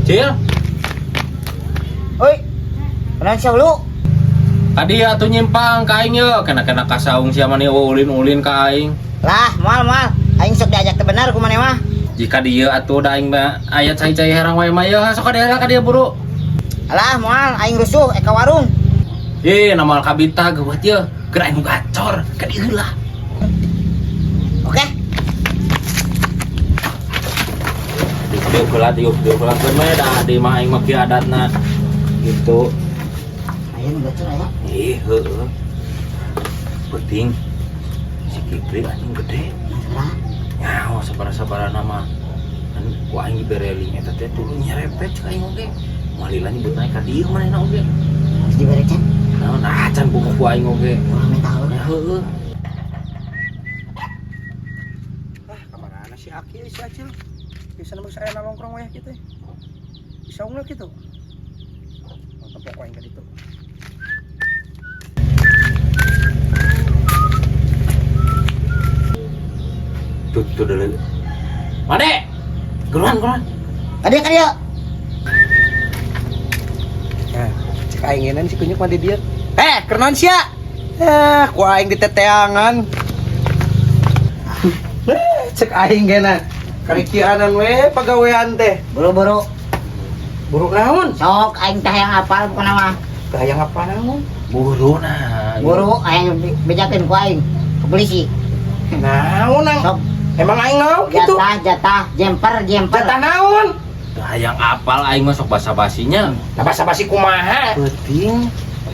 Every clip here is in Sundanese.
Cil, Oi. Kenal siapa lu? tadi atuh nyimpang ka aing ye, kena-kena kasaung sia mani ulin-ulin ka aing. Lah, moal moal. Aing sok diajak teu bener ku maneh mah. Jika dia atuh da aing mah aya cai-cai herang wae mah ye, sok ka dieu buru. Alah, moal aing rusuh ka warung. Ih, nama kabita geuwat ye, keur aing nu gacor, ka dieu heula. Oke. Dieu heula, dieu dieu heula keun we da di mah aing mah kieu adatna. Gitu. Aya nu gacor aya. Ih, heueuh. Penting si Kipli anjing gede. Nah, Nyaho sabara-sabara nama. Kan ku aing dibereling eta teh tuluy nyerepet cek aing oge. Moal lila nyebut naik ka dieu manehna oge. geus dibere can. Naon ah can buka ku aing oge. Urang minta heula. Ya heueuh. Ah, kamarana si Aki si Acil. Bisa nemu saya nongkrong weh gitu. Bisa unggul gitu. Nonton pokok yang tadi tuh. Tuh tuh dulu. Made. Geruan geruan. Ka dieu ka dieu. Nah, cek aing ngeunaan si kunyuk mah di dieu. Eh, keur naon sia? Eh, ku aing diteteangan. Eh, cek aing geuna. Karikianan we pagawean teh. Buru-buru. Buruk naon? Sok aing teh yang apal pokona mah. Teh hayang apa naon? Buru nah. Buru aing bejakeun ku aing ke polisi. Naon nang? Sok Emang aing naon gitu? jatah jatah jemper jemper. Jatah naon? Teu hayang apal aing mah sok basa-basinya. Nah, basa-basi kumaha? Penting.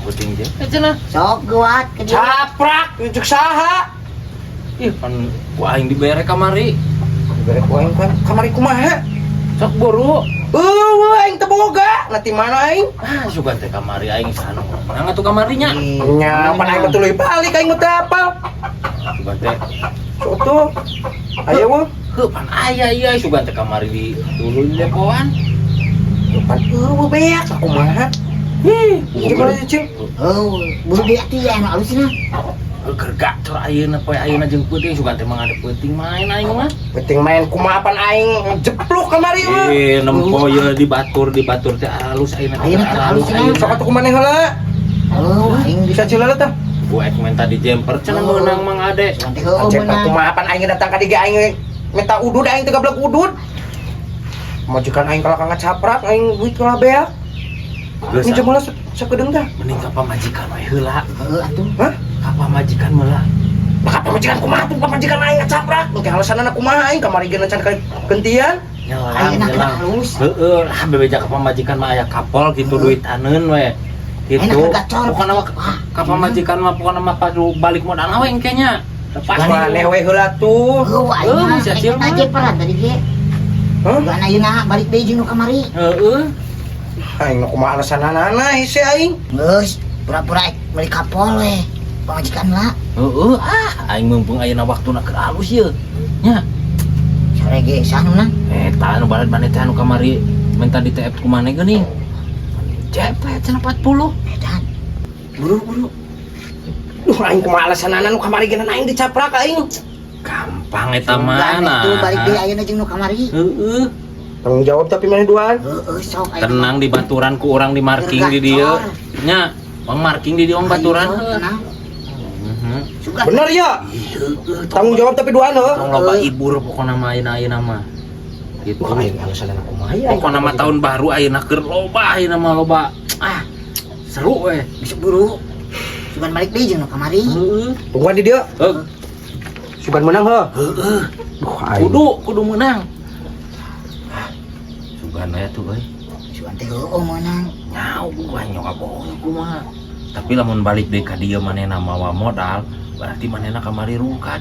Penting je. Eh cenah. Sok geuat ka dieu. Caprak, cek saha? Ih, pan ku aing dibere kamari. Dibere ku aing kan kamari kumaha? Sok buru. Eueuh, aing teu boga. Nanti mana aing? Ah, sugan teh kamari aing sana. Menang atuh kamarinya. Nya, pan aing mah tuluy balik aing mah teu apal. Sugan teh. Sok tuh. Aya weh. Heuh, pan aya ieu sugan teh kamari di dulu di depoan. Pan eueuh beak kumaha? Ih, Gimana sih, Cil? Oh, buru deui atuh ya anu alus cenah. Keur gacor ayeuna poe ayeuna jeung peuting sugan teh mah ada peuting main aing mah. Penting main kumaha pan aing jepluk kamari mah. Eh, nempo ye di batur teh alus ayeuna teh Ayeuna teh alus alus, cenah. ayeuna. Sok atuh kumaha heula? Oh, aing Bisa Cil heula tah. Ku ek minta di jemper cenah Oh. meunang Mang Ade. Sugan teh heueuh Cek meunang. kumaha pan aing datang ka dieu aing minta udud aing teu gablek udud. Majikan aing kalah ngacaprak aing duit kalah beak. Geus Minjem heula sakedeung tah. mending ka pamajikan we heula. Heueuh atuh. Hah? Ka pamajikan meula. Maka pamajikan kumaha tuh pamajikan aing ngacaprak. Engke alasanna kumaha aing kamari ge can gentian. Nyelang, Ayeuna keur nyelang. halus. Heeh, lah bebeja ka pamajikan mah aya kapol gitu duitaneun we. Gitu. Ayeuna keur gacor. Pokona mah Wah, ka pamajikan mah pokona mah padu balik modal we engke nya. Lepas Maneh we heula tuh. Heueuh aing Heuh, mah si Acil aing mah. jemperan tadi ge. Hah? Sugan ayeuna balik deui jeung nu kamari. Heeh. Aing mah kumaha alasanana hese aing. Geus, pura-pura ek meuli kapol we. Pamajikan lah. Heeh, ah aing mumpung ayeuna waktuna keur alus ye. Nya, Sore ge sah nu eta anu balad maneh teh anu kamari minta di TF ku maneh geuning. Cepet cenah 40. Edan. Buru-buru. Duh aing kumaha alasanana nu kamari ge aing dicaprak aing. Gampang eta mah. Sugan nah. itu balik deui ayeuna jeung nu kamari. Heeh. Tanggung jawab tapi maneh duaan. Heeh, sok aing. Tenang di baturan ku urang di marking di dieu. Nya, bang marking di dieu bang baturan. Ayo, tenang. Mhm. Sugan. Bener ya? Tanggung jawab tapi duaan heuh. Tong loba ibur pokona mah ayeuna ayeuna mah. Gitu. Duh aing alasanana kumaha ya? Pokona mah tahun baru ayeuna keur loba ayeuna mah loba. Ah, seru we. Bisa buru. Sugan balik deui jeung nu kamari. Heeh. Tungguan di dieu. Heeh. Sugan menang heuh. Heeh. Duh aing. Kudu kudu menang. Sugan we tuh euy. Sugan teh heueuh meunang. Nyau aing nyokap bohong kumaha. Tapi lamun balik deui ka dieu manehna mawa modal, berarti manehna kamari rungkad.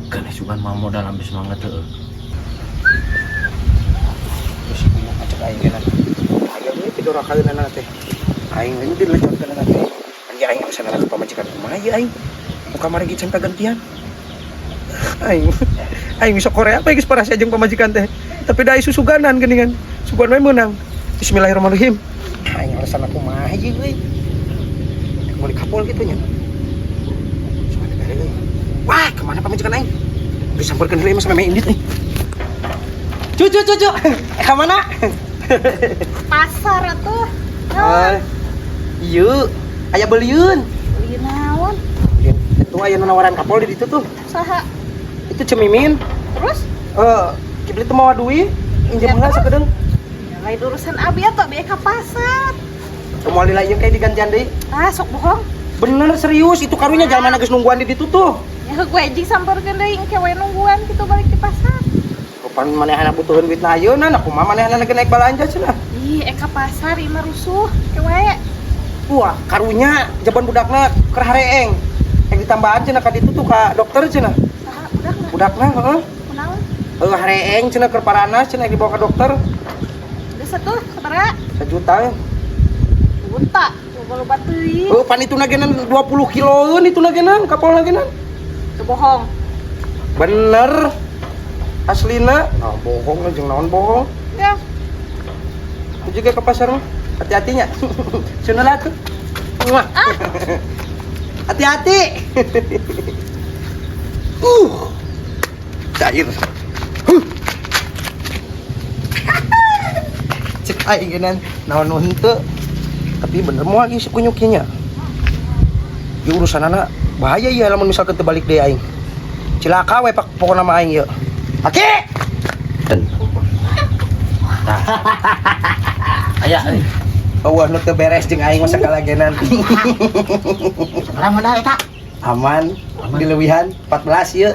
Keun sugan mawa modal ambil semangat heueuh. Terus kumaha cek aing geuna. Aing we tidur kaeunana teh. Aing we dilecotkeunana teh. Kan ge aing alasanana ka pamajikan kumaha ye aing. Nu kamari ge can kagantian. Aing aing bisa Korea apa geus parasea jeung pamajikan teh. Tapi da susuganan geuningan. Sugan we meunang. Bismillahirrahmanirrahim. Aing alasan kumaha ye euy. Meuli kapol kitu nya. Sugan bere euy. Wah, kemana pamajikan aing? Disamperkeun heula mah sampe indit nih. Cucu, cucu. Ka mana? Pasar atuh. Ah, iya, aya belieun. Beli naon? Itu aya nu nawaran kapol di ditu tuh. Saha? Itu Cemimin. Terus? Eh, Kibli teu mawa duit, injem Ya, heula terus? sakedeung. Ya, lain urusan abi atuh, abi ka pasar. Moal lila ieu kayak digantian deui. Ah, sok bohong. Bener serius, itu karunya jalmana geus nungguan di ditu tuh. Ya gue anjing samperkeun deui engke we nungguan kitu balik di pasar. Kapan manehna butuheun duitna ayeuna, nah kumaha manehna lagi naik balanja cenah. Ih, ka pasar ieu mah rusuh ke wae. Wah, karunya jaban budakna keur hareeng. Yang ditambahan cenah ka ditu tuh ka dokter cenah. Saha budakna? Budakna heeh. Kunaon? Heuh hareeng cenah keur paranas cenah dibawa ke dokter. Geus atuh sabaraha? Sejuta. Juta. Loba-loba teuing. Oh, pan itu nagenan 20 kiloan itu nagenan, kapal nagenan. Teu bohong. Bener. Aslina. Nah, bohong lah jeung naon bohong. Ya, Aku juga ke pasar mah. Hati-hatinya. Sunah lah tuh. Muah. Hati-hati. uh. Cair. Huh. Cek aing geunan naon nu henteu. Tapi bener moal ieu si kunyuk ieu nya. Ieu urusanana bahaya ieu lamun misalkan teu balik deui aing. Cilaka we pak pokona mah aing ieu. Aki! Tah. Aya euy. Eueuh nu teu beres jeung aing mah sakalagenan. Sabaraha modal eta? Aman, dileuwihan 14 ieu.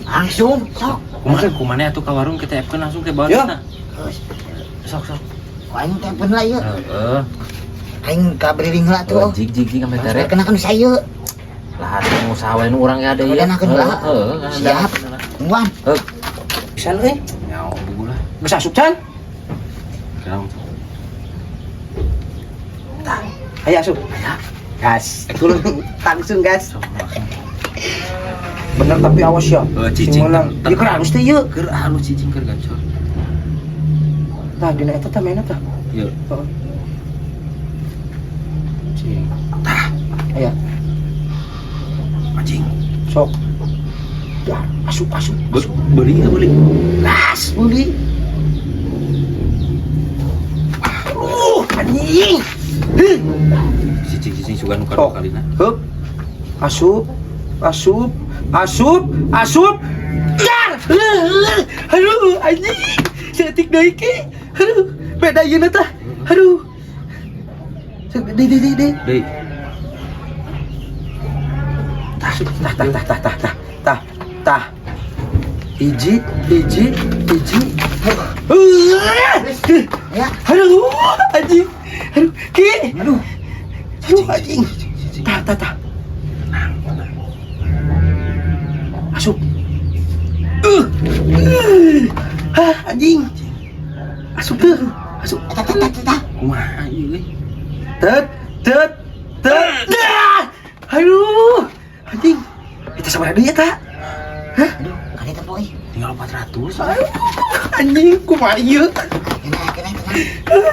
Langsung sok. Kumaha kumaha atuh ka warung kita epkeun langsung ke bawah Yo. kita. Geus. Sok sok. Ku aing telepon lah ieu. Heeh. Aing ka beriring heula tuh. Jig jig jig sampe tere. Kena kan saya. Lah atuh usaha we nu urang ge ada ieu. Kenakeun heula. Heeh, Siap. Tungguan. Heuh. Pisan euy. Nyaho buku lah. Geus asup can? Sekarang. Ayo asup. Aya. Gas. Langsung gas. Sok langsung. Bener tapi awas ya. Eh, Sing cicing. meunang. Ieu keur halus teh ieu. Keur halus cicing keur gacor. Tah dina eta tah mainna tah. Ieu. Heeh. Cing. Tah. Aya. Anjing. Sok. Dah, asup asup. Beli teu beli? Gas, beli. Aduh, anjing. Heuh. Cicing-cicing sugan nu Sok. kadua kalina. Hup. Asup, asup, asup, asup. Dar. Aduh, anjing. Saeutik deui ki. Aduh, beda yeuna tah. Aduh. Deui deui deui deui. Deui. Tah, tah, tah, tah, tah, tah, tah, tah, tah. Hiji, hiji, hiji. Ya. Aduh, anjing. Aduh, ki. Aduh. Aduh, anjing. Cicing. Tah, tah, tah. Asup. Hah, anjing. Asup tuh. Asup. Eta eta eta eta. Kumaha ieu euy? Tet, tet, tet. Dah. Aduh, anjing. Itu sabaraha deui eta? Aduh, kan eta poe. Tinggal 400. Aduh, anjing kumaha ieu? Kena kena kena.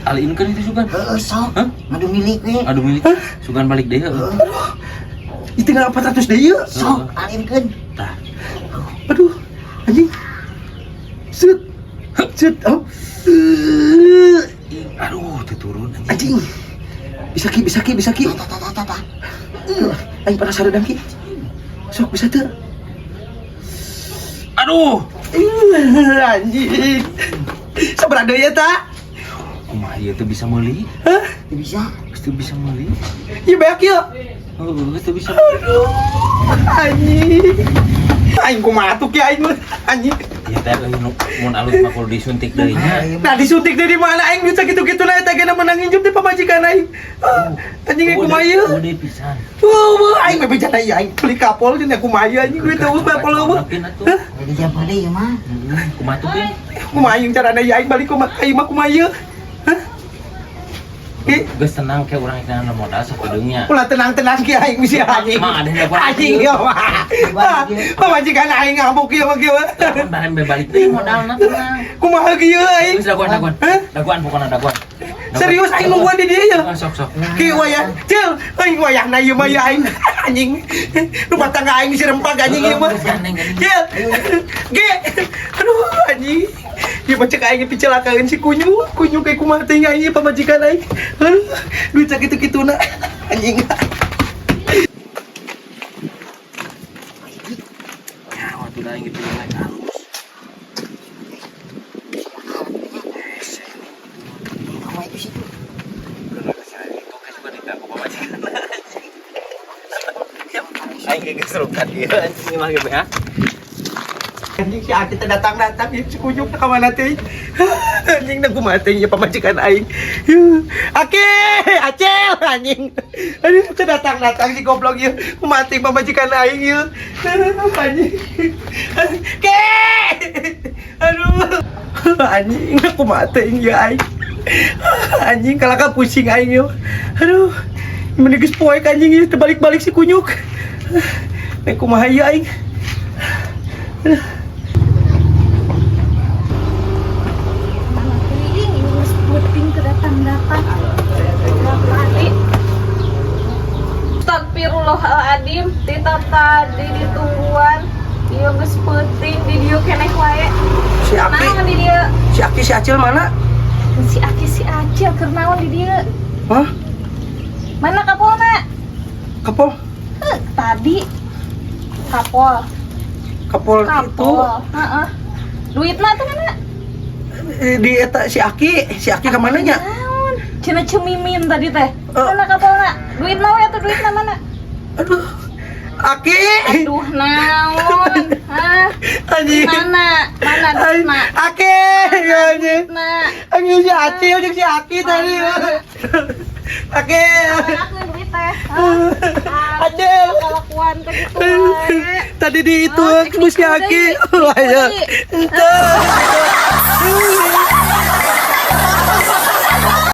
Alinkeun itu sugan. Heeh, sok. Hah? Ngadu milik we. Aduh milik. Sugan balik deui heuh. Itu tinggal 400 deui ieu. Sok alinkeun. Tah. Aduh, anjing. Set. Set. Oh. Aduh, teu turun anjing. Anjing. Bisa ki, bisa ki, bisa ki. Eta eta eta eta. Aing penasaran ki. Sok bisa teu. Aduh. Anjing. Sabaraha deui eta? Kumaha ieu teu bisa meuli? Hah? Teu bisa. Geus teu bisa meuli. Ieu beak ieu. Heuh, geus teu bisa. Aduh. Anjing. Aing kumaha tuh ki aing mah. Anjing. Ieu teh euy nu mun alus mah kudu disuntik deui nya. Nah disuntik dari mana aing duit sakitu-kitu na eta ge menang injem teh pamajikan aing. Ah, anjing aing kumaha ieu? Udah pisan. Wuh, aing bebeja teh aing beli kapol jeung kumaha ieu anjing duit eueuh kapol eueuh. Atuh. Udah dijampe deui ieu mah. Kumaha tuh Pin? Kumaha aing carana ieu aing balik kumaha aing mah kumaha ieu? Hah? Ki, Geus tenang ke urang teh modal sakedeungnya. ulah tenang-tenang ki aing bisi anjing. Emang ada yang dapat Anjing ieu mah. Ah, pamajikan aing ngamuk ieu mah kieu. Bareng be balik deui modalna tenang. Kumaha kieu aing? Geus dagoan dagoan. Hah? Dagoan pokona dagoan. Serius aing nungguan di dieu ya. Ah, sok sok. Ki wayah, cil, aing wayahna ieu mah ya aing anjing. Rumah tangga aing sirempag anjing ieu mah. Cil. Ge. Aduh anjing. Ieu mah cek aing picelakaeun si kunyuk, kunyuk kayak kumaha teh aing pamajikan aing. Aduh, duit sakitu-kituna anjing. Ya, waktu aing gitu naik halus. Kamu itu situ. Itu kan juga tidak aku pamajikan. Aing geus rungkad ieu anjing mah gitu ya. Anjing si Aki teh datang-datang ieu si kunyuk ka mana teh. Anjing na kumaha teh ieu pamajikan aing. Aki, Acel anjing. Aduh, teu datang-datang si goblok ieu. Kumaha teh pamajikan aing ieu. Anjing. Ke. Aduh. Anjing kumaha teh ieu aing. Anjing kalaka pusing aing ieu. Aduh. Mending geus poek anjing ieu teu balik-balik si kunyuk. Nek kumaha ieu aing. Mana teuing ieu geus peuting teu datang-datang. Tadi. Astagfirullahaladzim, ti tadi ditungguan. Ieu geus peuting di dieu keneh wae. Si Aki, Naon di dieu? si Aki si Acil mana? Si Aki si Acil keur naon di dieu? Hah? Mana kapolna? Kapol? Heuh, tadi kapol. Kapol itu Kapol. Heeh. Duitna tuh mana? Di eta si Aki ke mana nya? Naon? Cenah cemimin tadi teh. Eh. Mana kapolna? Duitna we atuh duitna mana? Aduh. Aki. Aduh naon? Hah? Anjing. Mana? Mana duitna? Aki, anjing. Duitna. Anjing si Acil jeung si Aki tadi. Aki. Aku duit teh. Hah? Acil. Kelakuan teh gitu wae. Tadi di itu Ah, si Aki. deui. Wah, ya. Deui. Ente.